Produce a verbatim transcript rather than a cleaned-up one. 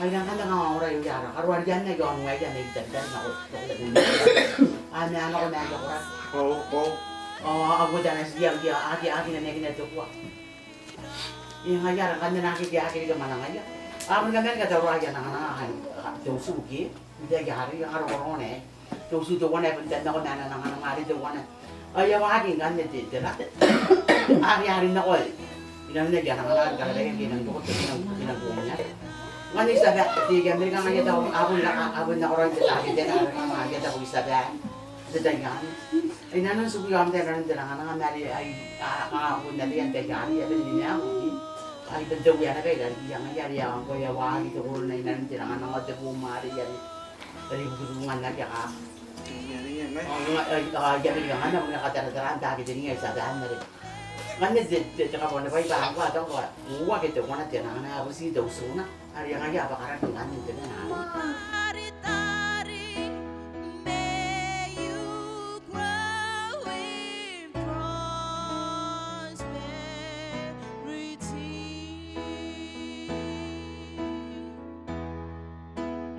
Ai nang kanga ora iu ara karo ari anne io nua ia nei tari tari nako nako. Ana nako mai io kora. Ao ao. Ao a ko tana sia ia aki aki na neki na tokua. Ia ngaia ara kanne naki ki aki ki mana ngaia. A ko na mani ka taro ia nanga nanga hai. Te utu ke. Nte ia hari ia karo koro ne. Te utu teuana e bon tannako ma ana nanga nanga are teuana. Ao e a waaki ngkanne te te rate. Are are nako e. Inanona ia nanga nanga are karaia ke nang toko te ke nang ke nang kunia. Ngkanne ti a bia te ke Amerika ngaia tao a bon a bon nako raoi te take te nanga nanga ngaia tao ti a bia. Te tai ngkanne. Inanon tiku iaon te inanon te nanga nanga ma are ai a a bon are ian te ke are a bon ni mea. Ai bon te uea naba i rarikiia ngaia are a ngkoa e a waaki te korona inanon te nanga nanga te boma are ian. Are bukutungan naki a ka. Ia, ia, ia, mai. Ao, ia, ia, ia, ia, ngkanne, ngkanne, kataratara n taketenga i tabean are. Ngkanne te, te, te kabonabwai bwa ngkoa, tao ngkoa. Uake teuana te nanga nanga, a buti te utu na. Are ngaia a bwakara ngkanne te nanga nanga.